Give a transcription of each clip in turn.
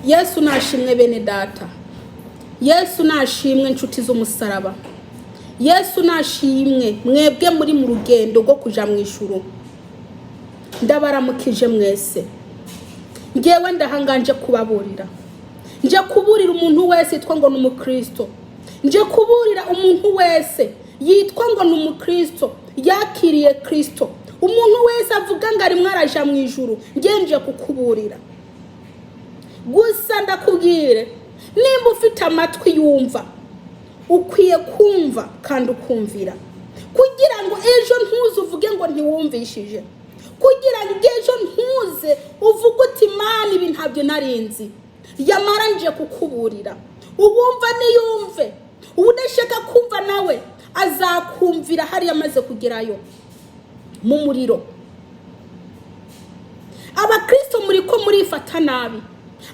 Yesu nashimwe, bene Data. Yesu nashimwe, inshuti z'umusaraba. Yesu nashimwe, mwebwe muri mu rugendo rwo kuja mu ijuru. Ndabaramukije mwese. Ngewe ndahanganje kubaburira, nje kuburira umuntu wese yitwa ngo ni umukristo, nje kuburira umuntu wese yitwa ngo ni umukristo yakiriye Kristo, umuntu wese avuga ngo arimwo araja mu ijuru. Nje kukuburira gusa, ndakubwire, nimba ufite amatwi yumva, ukwiye kumva kandi ukumvira, kugira ngo ejo ntuze uvuge ngo ntiwumvishije, kugira ngo ejo ntuze uvuge uti: "Imana, ibi ntabyo narinzi." Yamara nje kukuburira. Uwumva niyumve, udashaka kumva nawe azakumvira hariya amaze kugerayo mu muriro. Abakristo muri ko murifata nabi,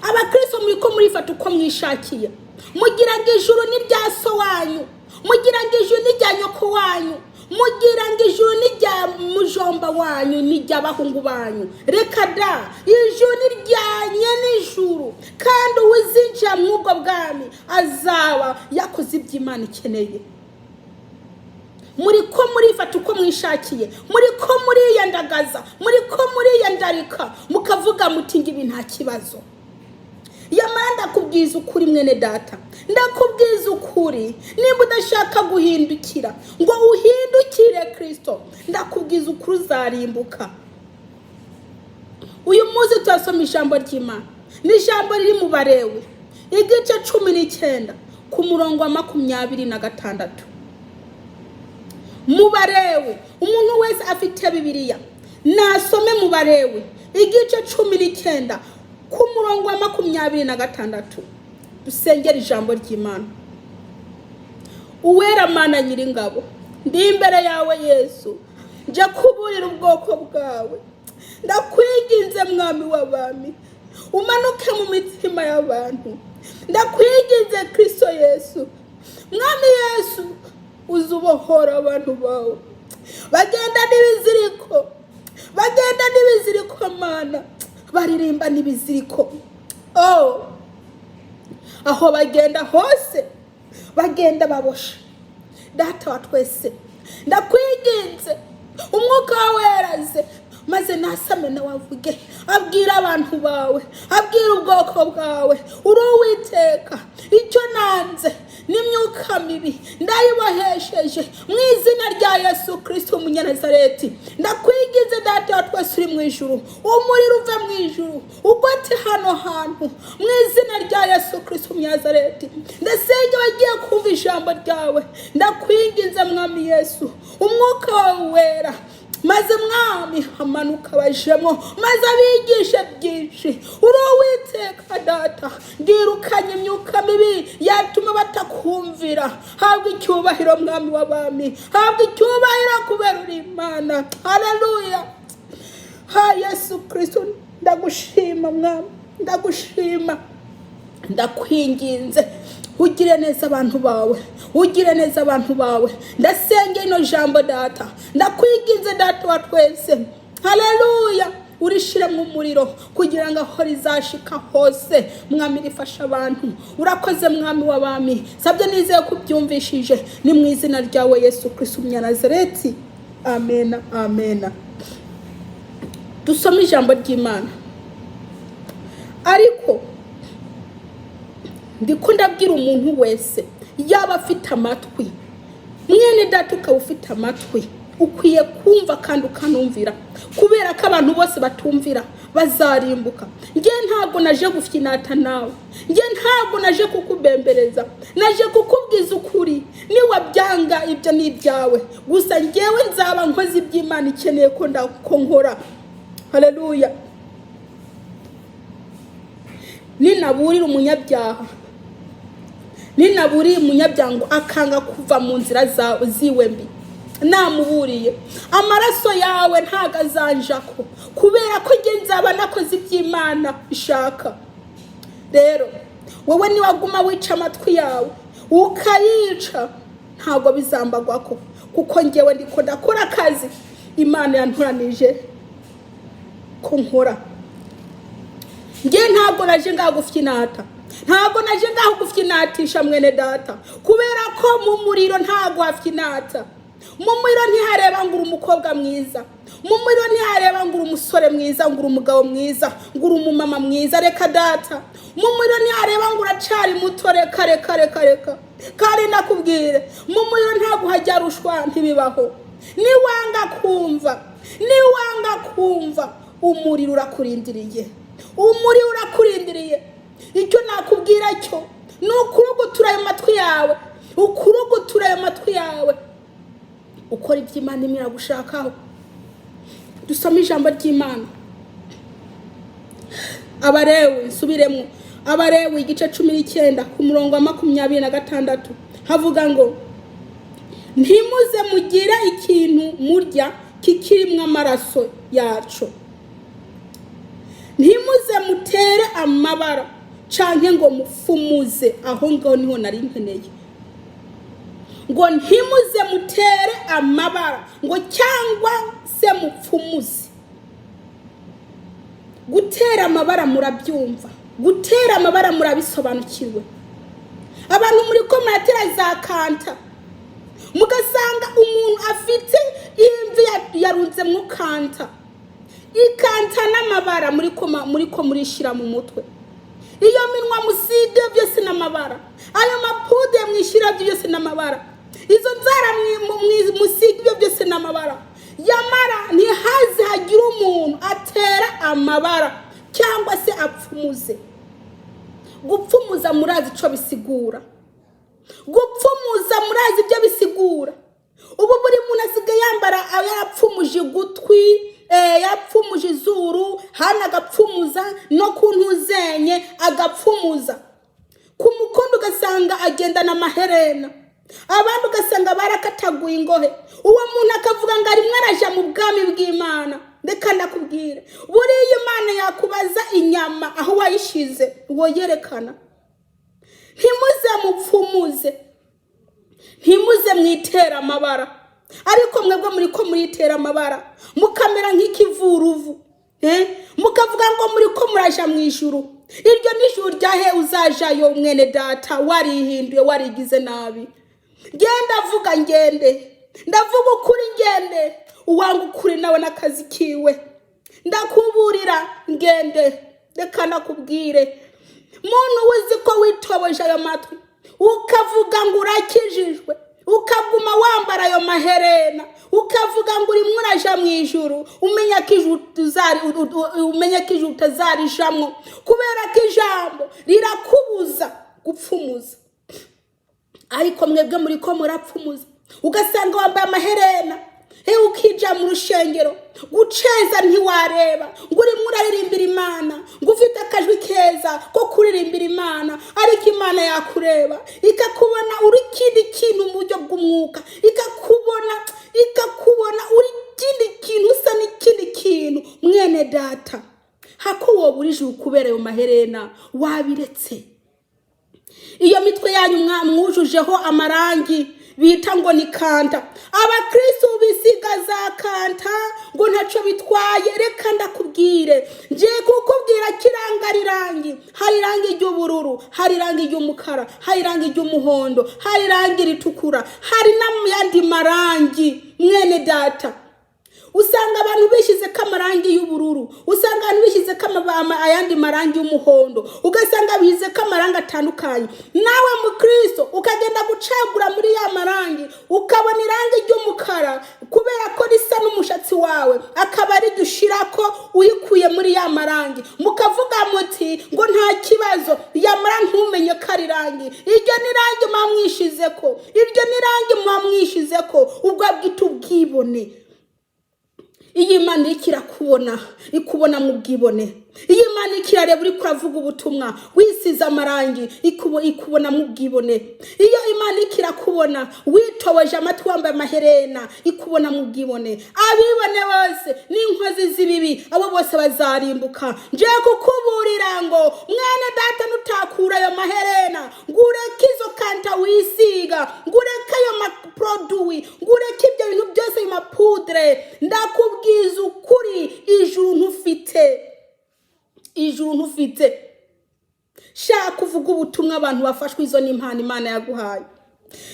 abakristo muri ko murifata uko mwishakiye. Mugira ngo ijuru ni rya so wanyu, mugira ngo ijuru ni rya nyoko wanyu, mugira ngo ijuru ni rya mujomba wanyu, ni ry'abahungu banyu. Reka da! Ijuru ni rya nyen'ijuru, kandi uwizinjira muri ubwo bwami azaba yakoze ibyo Imana ikeneye. Muri ko murifata uko mwishakiye, muri ko muriyandagaza, muri ko muriyandarika, mukavuga muti ngo ibi nta kibazo. Yamara ndakubwiza ukuri, mwene Data, ndakubwiza ukuri, nimba udashaka guhindukira ngo uhindukire Kirisito, ndakubwiza ukuri, uzarimbuka. Uyu munsi turasoma ijambo ry'Imana, ni ijambo riri mu Barewe, igice 19, ku murongo wa 26. Mu Barewe, umuntu wese afite Bibiliya nasome mu Barewe, igice 19, ku murongo wa 26. Dusengera ijambo ry'Imana. Uwera Mana Nyiringabo, ndi imbere yawe Yesu, njya kuburira ubwoko bwawe. Ndakwinginze, Mwami w'abami, umanuke mu mitima y'abantu. Ndakwinginze, Kristo Yesu, Mwami Yesu, uze ubohora abantu bawe bagenda n'ibiziriko, bagenda n'ibiziriko, Mana, baririmba n'ibiziriko. Oh, aho bagenda hose bagenda baboshe. Data wa twese, ndakwinginze, umwuka wawe weraze, maze nasame nawe avuge, abwira abantu bawe, abwira ubwoko bwawe. Uri Uwiteka. Icyo nanze n'imyuka mibi ndayibohesheje mu izina rya Yesu Kirisito Umunyanazareti. Ndakwinginze, Data wa twese uri mu ijuru, umuriro uve mu ijuru ugote hano hantu mu izina rya Yesu Kirisito Umunyanazareti. Ndasenga abagiye kumva ijambo ryawe. Ndakwinginze, Mwami Yesu, umwuka wawe wera, maze Mwami amanuka bajemo, maze abigishe byinshi. Uri Uwiteka Data, ndirukanye imyuka mibi yatuma batakumvira. Habwa icyubahiro, Mwami w'abami, habwa icyubahiro kubera uri Imana. Haleluya! Ha Yesu Kirisito, ndagushima Mwami, ndagushima. Ndakwinginze, ugire neza abantu bawe, ugire neza abantu bawe. Ndasenga ino jambo, Data, ndakwinginze, Data wa twese, haleluya, urishiremo umuriro kugira ngo aho rizashika hose, Mwami, rifashe abantu. Urakoze, Mwami w'abami. Sabye nizeye ko ubyumvishije. Ni mu izina ryawe Yesu Kristo Umunyanazareti, amena, amena. Dusome ijambo ry'Imana. Ariko ndiko ndabwira umuntu wese yaba afite amatwi. Mwene Data, ukaba ufite amatwi, ukwiye kumva kandi ukanumvira, kubera ko abantu bose batumvira bazarimbuka. Njye ntabwo naje gufyinata nawe, njye ntabwo naje kukubembereza, naje kukubwiza ukuri. Niwabyanga, ibyo ni ibyawe. Gusa njyewe nzaba nkoze iby'Imana ikeneye ko nkora. Haleluya! Ninaburira umunyabyaha, ninaburiye umunyabyaha ngo akanga kuva mu nzira ziwe mbi, namuburiye, amaraso yawe ntago azanjako, kubera ko njye nzaba nakoze iby'Imana ishaka. Rero wowe niwaguma wica amatwi yawe ukayica, ntabwo bizambagwako, kuko njyewe ndiko ndakora akazi Imana yantoranije ko nkora. Nge ntabwo naje ngaho gufyinata, ntabwo naje ngaho gufyinatisha mwene data, kubera ko mu muriro ntabwo hafyinata. Mu muriro ntihareba ngo uri umukobwa mwiza, mu muriro ntihareba ngo uri umusore mwiza, ngo uri umugabo mwiza, ngo uri umumama mwiza. Reka data. Mu muriro ntihareba ngo uracari muto. Reka, reka, reka, reka. Kandi ndakubwire, mu muriro ntabwo hajya rushwa, ntibibaho. Niwanga kumva, niwanga kumva, umuriro urakurindiriye, umuriro urakurindiriye. Icyo nakubwira cyo ni ukurugutura ayo matwi yawe, ukurugutura ayo matwi yawe, ukora ibyo Imana imwe iragushakaho. Dusome ijambo ry'Imana. Abarewi, nsubiremo, Abarewi igice 19 ku murongo wa 26, havuga ngo: "Ntimuze mugire ikintu murya kikirimwo amaraso yacu, ntimuze mutere amabara canke ngo mufumuze." Aho ngaho niho nari nkeneye ngo ntimuze mutere amabara ngo cyangwa se mupfumuze. Gutera amabara murabyumva, gutera amabara murabisobanukiwe. Abantu muri ko muratera za kanta, mugasanga umuntu afite imvi yarunzemwo kanta, ikanta n'amabara muri ko murishyira mu mutwe. Iyo minwa musiga byose n'amabara, ayo mapude mwishyira byose n'amabara, izo nzara musiga ibyo byose n'amabara. Yamara ntihaze hagire umuntu atera amabara cyangwa se apfumuze. Gupfumuza murazi icyo bisigura, gupfumuza murazi ibyo bisigura. Ubu buri muntu asigaye yambara yarapfumuje ugutwi, yapfumuje izuru hano, agapfumuza no ku ntuzenye, agapfumuza ku mukondo, ugasanga agendana amaherena, abandi ugasanga barakataguye ingohe. Uwo muntu akavuga ngo arimwo araja mu bwami bw'Imana. Reka ndakubwire, buriya Imana yakubaza inyama aho wayishize woyerekana. Ntimuze mupfumuze, ntimuze mwitere amabara. Ariko mwebwe muri ko muritera amabara, mukamera nk'ikivuruvu, mukavuga ngo muri ko muraja mu ijuru. Iryo ni ijuru ryahe uzajayo, mwene data, warihinduye, warigize nabi? Ngende avuga, ngende ndavuga ukuri, ngende uwanga ukuri nawe n'akazi kiwe. Ndakuburira, ngende. Reka nakubwire, muntu uzi ko witoboje ayo matwi, ukavuga ngo urakijijwe, ukaguma wambara ayo maherena, ukavuga ngo urimo uraja mu ijuru, umenye ko ijuru utazarijamwo, kubera ko ijambo rirakubuza gupfumuza. Ariko mwebwe muri ko murapfumuza, ugasanga wambaye amaherena, ukija mu rushengero guceza, ntiwareba ngo urimo uraririmbira Imana, ngo ufite akajwi keza ko kuririmbira Imana. Ariko Imana yakureba ikakubona uri ikindi kintu mu buryo bw'umwuka, ikakubona uri ikindi kintu, usa n'ikindi kintu. Mwene data, hako wowe ijuru kubera ayo maherena, wabiretse. Iyo mitwe yanyu mwujujeho amarangi bita ngo ni kanta, abakristu bisiga za kanta ngo ntacyo bitwaye. Reka ndakubwire, ngiye kukubwira kiranga irangi. Hari irangi ry'ubururu, hari irangi ry'umukara, hari irangi ry'umuhondo, hari irangi ritukura, hari n'ayandi marangi. Mwene data, usanga abantu bishyize ko amarangi y'ubururu, usanga abantu bishyize ko ayandi marangi y'umuhondo, ugasanga bishyize ko amarangi atandukanye. Nawe mukristo ukagenda gucagura muri ya marangi, ukabona irangi ry'umukara kubera ko risa n'umushatsi wawe, akaba ari ryo ko uyikuye muri ya marangi, mukavuga muti ngo nta kibazo. Yamara ntumenye ko ari irangi. Iryo ni irangi muba mwishize ko, iryo ni irangi muba mwishize ko, ubwo bwita ubwibone. Iyo Imana iriko irakubona, ikubona mu bwibone. Iyo Imana iriko irareba uriko uravuga ubutumwa wisize amarangi, ikubona mu bwibone. Iyo Imana iriko irakubona witoboje amatwi, wambaye amaherena, ikubona mu bwibone. Abibone bose n'inkozi z'ibibi, abo bose bazarimbuka. Ngiye kukuburira ngo mwene data, nutakura ayo maherena, ngo ureke izo kanta wisiga, ngo ureke ayo maproduwi, ngo ureke ibyo bintu byose, ayo mapudre, ndakubwiza ukuri, ijuru ntufite. Ijuru ntufite. Shaka uvuga ubutumwa, abantu bafashwe, izo ni impano Imana yaguhaye.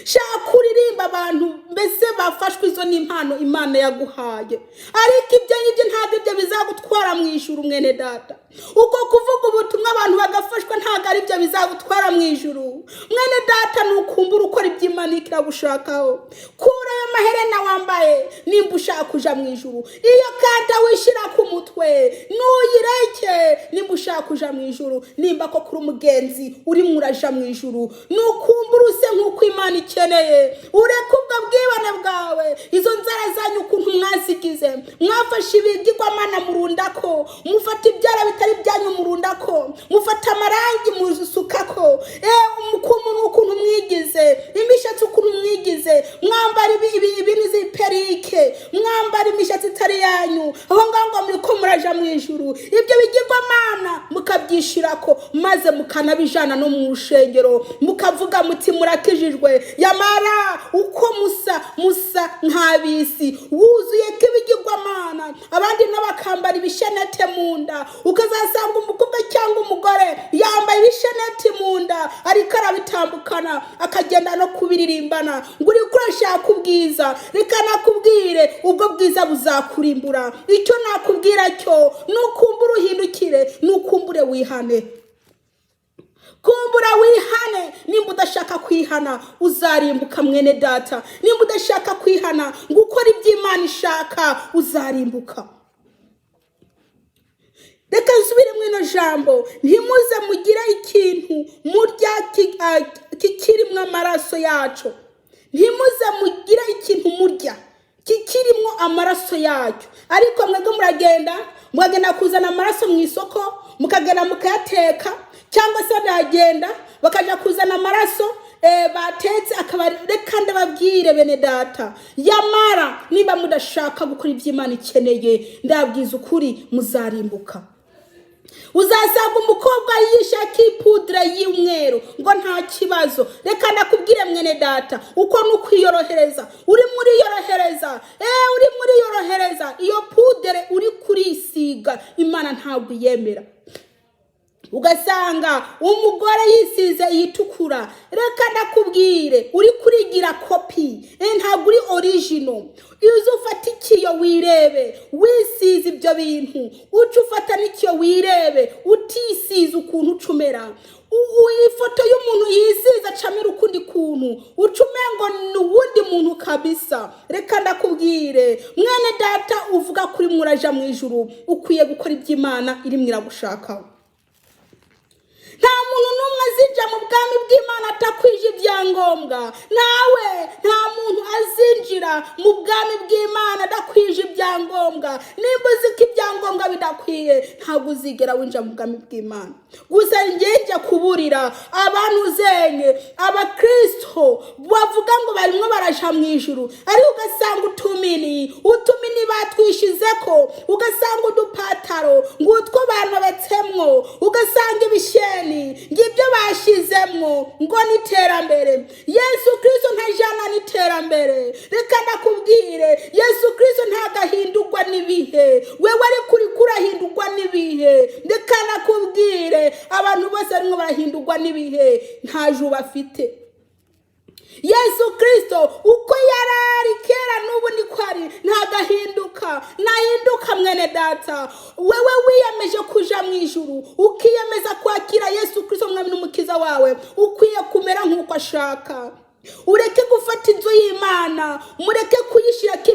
Shaka uririmba, abantu mbese bafashwe, izo ni impano Imana yaguhaye. Ariko ibyo ngibyo ntabwo ibyo bizagutwara mu ijuru, mwene data. Uko kuvuga ubutumwa abantu bagafashwa ntabwo ari byo bizagutwara mu ijuru, mwene data. Ni ukumbura ukora ibyo Imana iragushakaho. Kura ayo maherena wambaye nimba ushaka kuja mu ijuru. Iyo kanda wishyira ku mutwe nuyireke nimba ushaka kuja mu ijuru. Nimba ko kuri umugenzi urimo uraja mu ijuru, ni ukumbura use nk'uko Imana ikeneye. Ureke ubwo bwibone bwawe, izo nzara zanyu ukuntu mwazigize. Mwafashe ibigirwamana murundako, mufata ibyara bitari ibyanyu murundako, mufata amarangi muzisukako. Ukuntu ukuntu mwigize imishatsi, ukuntu mwigize, mwambara ibintu z'iperike, mwambara imishatsi itari yanyu, aho ngaho ngo muri ko muraja mu ijuru. Ibyo bigirwamana mukabyishirako, maze mukanabijana no mu rusengero, mukavuga muti murakijijwe. Yamara uko musa, musa nk'abisi, wuzuye k'ibigirwamana. Abandi nabo bakambara ibishenete mu nda, ukazasanga umukobwa cyangwa umugore yambaye ibisheneti mu nda, ariko arabitambukana, akagenda no kubiririmbana ngo uri kurashaka ubwiza. Reka nakubwire, ubwo bwiza buzakurimbura. Icyo nakubwira cyo ni ukumbura uhindukire, ni ukumbure wihane, kumbura wihane. Nimba udashaka kwihana, uzarimbuka, mwene data. Nimba udashaka kwihana ngo ukore ibyo Imana ishaka, uzarimbuka. Reka nsubire mu ino jambo: ntimuze mugire ikintu murya kikirimo amaraso yacu. Ntimuze mugire ikintu murya kikirimo amaraso yacyo. Ariko mwebwe muragenda, mukagenda kuzana amaraso mu isoko, mukagenda mukayateka, cyangwa se baragenda bakajya kuzana amaraso batetse akaba. Reka ndababwire, bene data, yamara niba mudashaka gukora ibyo Imana ikeneye, ndabwiza ukuri, muzarimbuka. Uzasanga umukobwa yishaka ipudre y'umweru ngo nta kibazo. Reka ndakubwire, mwene data, uko ni ukwiyorohereza. Urimo uriyorohereza, urimo uriyorohereza. Iyo pudre uri kurisiga, Imana ntabwo iyemera. Ugasanga umugore yisize iyitukura. Reka ndakubwire, uri kurigira kopi, ntabwo uri original. Iyo ufata ikiyo wirebe wisize ibyo bintu, uca ufata n'ikiyo wirebe utisize ukuntu ucumera. Ifoto y'umuntu yisize acamira ukundi kuntu, uca umengo ni uwundi muntu kabisa. Reka ndakubwire, mwene data, uvuga kuri muraja mu ijuru, ukwiye gukora iby'Imana irimo iragushakaho. Nta muntu n'umwe azinjira mu bwami bw'Imana atakwije ibyangombwa. Nawe nta muntu azinjira mu bwami bw'Imana adakwije ibyangombwa. Nimba uzi ko ibyangombwa bidakwiye, ntabwo uzigera winjira mu bwami bw'Imana. Gusa njye kuburira abantu zenye, abakristo bavuga ngo barimo baraja mu ijuru, ariko ugasanga utumini utumini batwishize ko, ugasanga udupataro ngo utwo banobetsemwo, ugasanga ibisheni ngibyo bashizemwo ngo n'iterambere. Yesu Kristo ntajana n'iterambere. Reka ndakubwire, Yesu Kristo ntagahindurwa n'ibihe. Wewe ariko uriko urahindurwa n'ibihe. Reka ndakubwire, abantu bose barimo barahindurwa n'ibihe, nta juru bafite. Yesu Kirisito uko yari ari kera n'ubu niko ari, ntagahinduka, ntahinduka, mwene data. Wewe wiyemeje kuja mu ijuru, ukiyemeza kwakira Yesu Kirisito mwami n'umukiza wawe, ukwiye kumera nk'uko ashaka. Ureke gufata inzu y'Imana, mureke kuyishyirako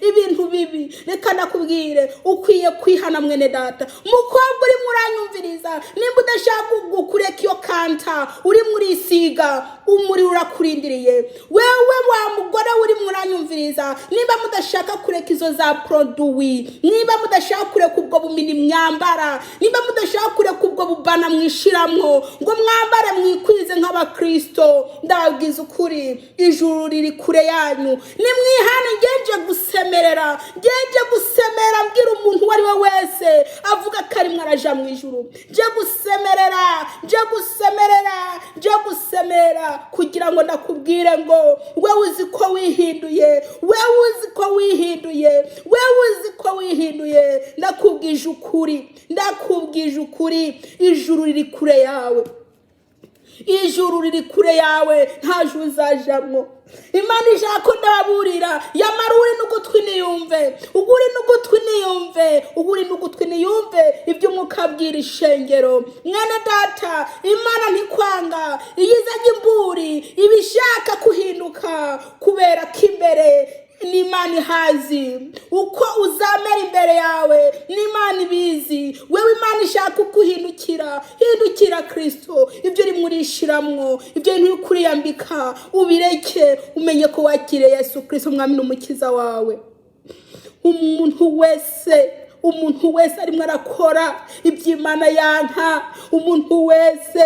ibintu bibi. Reka nakubwire, ukwiye kwihana, mwene data. Mukobwa urimo uranyumviriza, nimba udashaka kureka iyo kanta urimo urisiga, umuriro urakurindiriye. Wewe wa mugore urimo uranyumviriza, nimba mudashaka kureka izo za produit, niba mudashaka kureka ubwo bumini mwambara, nimba mudashaka kureka ubwo bubana mwishiramwo ngo mwambare mwikwize nk'abakristo, ndababwiza Ndababwiza ukuri, ijuru riri kure yanyu. Nimwihane. Ngenje gusemerera, ngenje gusemera, mbwira umuntu uwo ari we wese avuga ko arimwo araja mu ijuru. Nje gusemerera, nje gusemerera, nje gusemera kugira ngo ndakubwire ngo wewe uzi ko wihinduye, wewe uzi ko wihinduye, wewe uzi ko wihinduye, ndakubwije ukuri, ndakubwije ukuri, ijuru riri kure yawe, ijuru riri kure yawe, nta juru uzajamwo. Imana ishaka ko ndababurira. Yamara uri n'ugutwi niyumve, uguri n'ugutwi niyumve, uguri n'ugutwi niyumve ibyo Umwuka abwira ishengero. Mwene data, Imana ntikwanga. Iyo izanye imburi iba ishaka kuhinduka, kubera ko imbere n'Imana ihazi uko uzamera imbere yawe, n'Imana ibizi. Wewe Imana ishaka ukuhindukira. Hindukira Kirisito. Ibyo urimo urishiramwo, ibyo bintu uri kuriyambika, ubireke, umenye ko wakiriye Yesu Kirisito Umwami n'Umukiza wawe. Umuntu wese, umuntu wese arimo arakora iby'Imana yanka, umuntu wese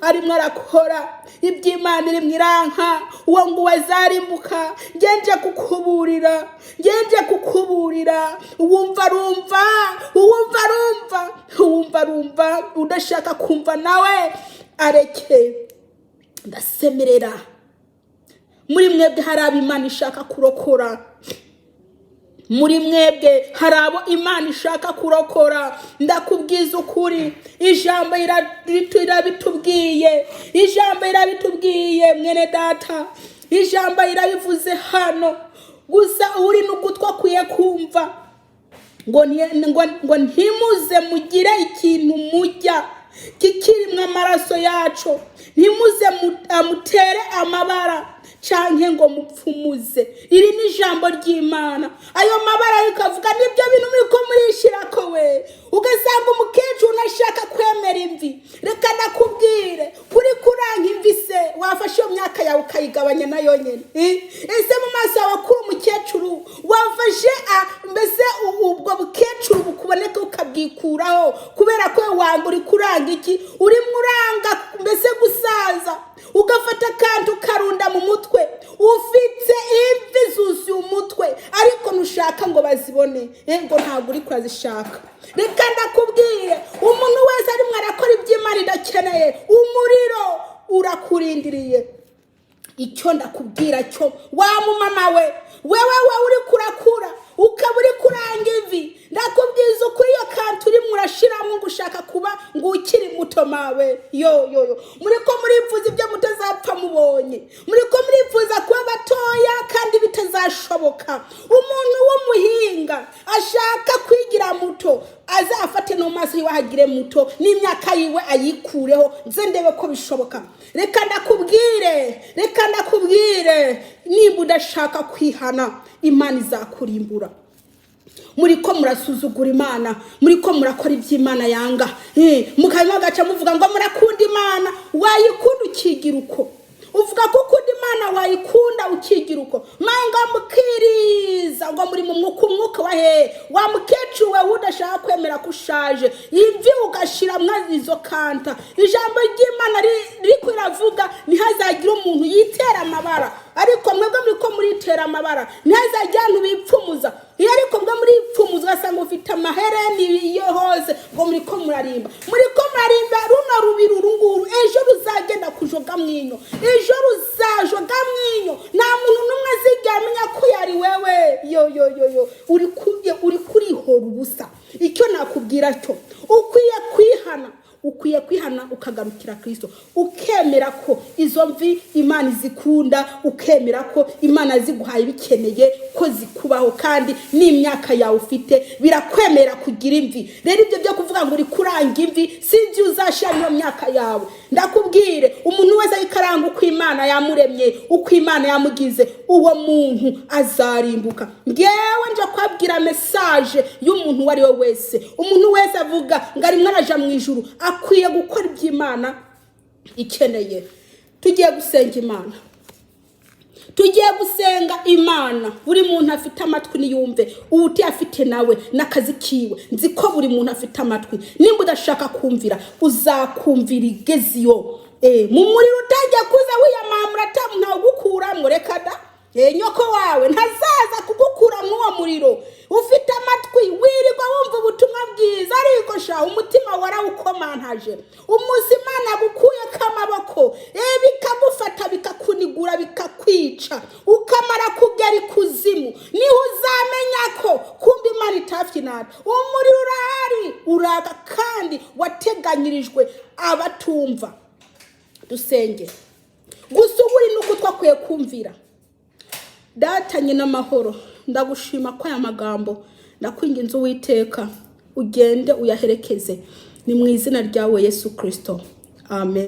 arimo arakora iby'Imana irimo iranka, uwo nguwo azarimbuka. Ngenje kukuburira, ngenje kukuburira. Uwumva arumva, uwumva arumva, uwumva arumva, udashaka kumva nawe areke. Ndasemerera. Muri mwebwe hari abo Imana ishaka kurokora, muri mwebwe hari abo Imana ishaka kurokora. Ndakubwiza ukuri, ijambo rirabitubwiye, ijambo rirabitubwiye, mwene data, ijambo rirabivuze hano. Gusa uri n'ugutwi akwiye kumva ngo ntimuze mugire ikintu mujya kikirimwo amaraso yacu, ntimuze mutere amabara canke ngo mupfumuze. Iri ni ijambo ry'Imana. Ayo mabara ariko avuga nibyo bintu muriko murishirako. We ugasanga umukecuru unashaka kwemera imvi. Reka ndakubwire, kuri kuranka imvi se, wafashe iyo myaka yawe ukayigabanya nayo nyene? Ese mu maso yawe kuri umukecuru? Wafashe mbese ubwo bukecuru bukuboneka ukabwikuraho, kubera ko wanga uri kuranga iki? Urimo uranga mbese gusaza, ugafata akantu ukarunda mu mutwe. Ufite imvi zuzuye umutwe, ariko ntushaka ngo bazibone, ngo ntabwo uri kurazishaka. Reka ndakubwire, umuntu wese arimo arakora iby'Imana idakeneye, umuriro urakurindiriye. Icyo ndakubwira cyo, wa mumama we, wewe we uri kurakura ukaba uri kuranga imvi, ndakubwiza ukuri, iyo kantu urimo urashiramo ngo ushaka kuba ngo ukiri muto, mawe, yo yo yo, muri ko murifuza ibyo mutazapfa mubonye. Muri ko murifuza kuba batoya kandi bitazashoboka. Umuntu w'umuhinga ashaka kwigira muto, azafate no maso yiwe ahagire muto, n'imyaka yiwe ayikureho, nze ndebe ko bishoboka. Reka ndakubwire, reka ndakubwire, nimba udashaka kwihana, Imana izakurimbura. Muri ko murasuzugura Imana, muri ko murakora iby'Imana yanga, mukanywa agaca muvuga ngo murakunda Imana. Wayikunda ukigira uko? Uvuga ko ukunda Imana, wayikunda ukigira uko? Manga mukiriza ngo muri mu mwuka. Umwuka wa hehe, wa mukecuru we, udashaka kwemera ko ushaje, imvi ugashiramwo izo kanta? Ijambo ry'Imana riko riravuga ntihazagire umuntu yitera amabara, ariko mwebwe muri ko muritera amabara. Ntihazagire abantu bipfumuza iyo, ariko mwe muripfumuza, ugasanga ufite amahereni iyo hose, ngo muri ko murarimba, muri ko murarimba runo rubiri uru nguru. Ejo ruzagenda kujoga mwinyo, ejo ruzajoga mwinyo. Nta muntu n'umwe azigera amenya ko yari wewe. Yo yo yo yo, uri kurihora ubusa. Icyo nakubwira cyo, ukwiye kwihana, ukwiye kwihana ukagarukira Kirisito, ukemera ko izo mvi Imana izikunda, ukemera ko Imana ziguhaye bikeneye ko zikubaho, kandi n'imyaka yawe ufite birakwemera kugira imvi. Rero ibyo byo kuvuga ngo uri kuranga imvi, sinzi uzashira niyo myaka yawe. Ndakubwire, umuntu wese ariko aranga uko Imana yamuremye, uko Imana yamugize, uwo muntu azarimbuka. Ngewe nje kwabwira message y'umuntu uwo ari we wese. Umuntu wese avuga ngo arimwo araja mu ijuru akwiye gukora iby'Imana ikeneye. Tugiye gusenga Imana, tugiye gusenga Imana. Buri muntu afite amatwi niyumve, utayafite nawe n'akazi kiwe. Nzi ko buri muntu afite amatwi. Nimba udashaka kumvira, uzakumvira igeziyo. Mu muriro utangiye kuza wiyamamura ata ntawugukuramo, reka da. Nyoko wawe ntazaza kugukura mw'uwo muriro. Ufite amatwi, wirirwa wumva ubutumwa bwiza, ariko sha umutima warawukomantaje. Umunsi Imana agukuyeko amaboko, bikagufata, bikakunigura, bikakwica, ukamara kugera ikuzimu, niho uzamenya ko kumva Imana itafyinata. Umuriro urahari, uraka kandi wateganyirijwe abatumva. Dusenge gusa. Ubu uri nuko twakwiye kumvira. Data nyina amahoro, ndagushima ko aya magambo, ndakwinginze Uwiteka, ugende uyaherekeze. Ni mu izina ryawe Yesu Kirisito, amen.